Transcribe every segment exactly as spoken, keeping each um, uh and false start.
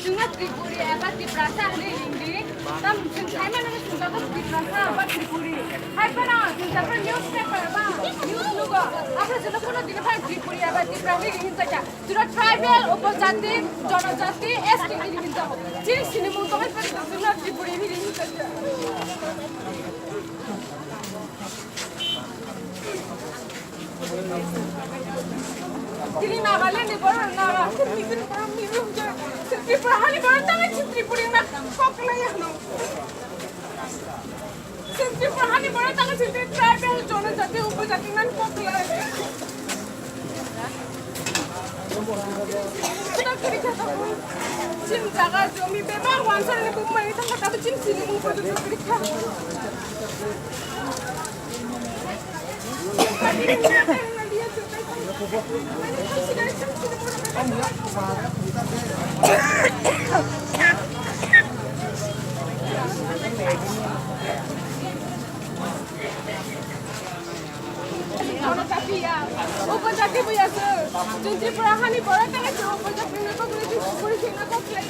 Chwngno Tripuri eba Tiprasa hwnwi ringdi. Tam chwng saimano chwng joto Tiprasa eba Tripuri. Hai phano chwng joto newspaper eba news nugo. Abo chwngno kuno dino phano Tripuri eba Tipra hwnwi ringjakya. Chwngno tribal, upojati, jonojati, S T hwnwi ringjago. Chini sinimung tongwi phano chwngno Tripuri hwnwi ringjakya. Chini Nagaland ni borok Naga, chini Tripura ni borok Tripura hani borok tangwi chini Tripuri na kok lai ano. Chini Tripura hani borok tangwi chini tribal jonojati upojati nan kok lai. Chini jaga jomi bebak wansar ni bumai tangka tabu chini sini bumai tu kiri kha. Jonojati ya, upojati bo ya se. Chwng Tripura hani borok tangwi chwng upojati ni bagwi chwng sukuri singna kok khlai.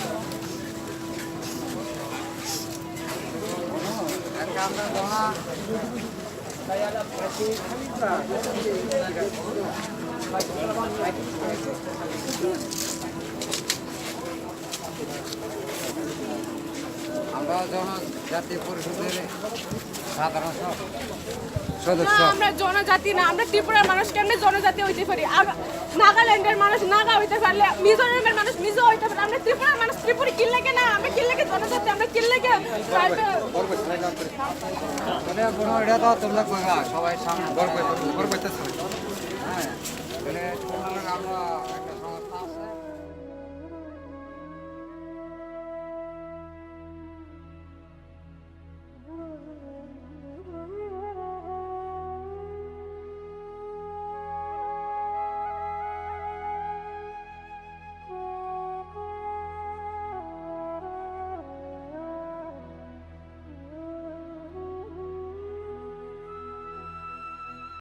আমরা জনজাতি পরিষদের সাধারণ সদস্য। না, আমরা জনজাতি না, আমরা ত্রিপুরার মানুষ কেমনে জনজাতি হইতে পারি? আর নাগাল্যান্ডের মানুষ নাগা হইতে পারলে, মিজোরামের মানুষ মিজো হইতে পারে, আমরা ত্রিপুরার মানুষ ত্রিপুরি কিল্লেকে না, আমরা কিল্লেকে জনজাতি, আমরা কিল্লেকে ট্রাইবাল। মানে কোনো এটা তো তোমরা কইবা, সবাই সামনে গর্ব করতে, গর্ব করতে চায়। হ্যাঁ, মানে আমরা একটা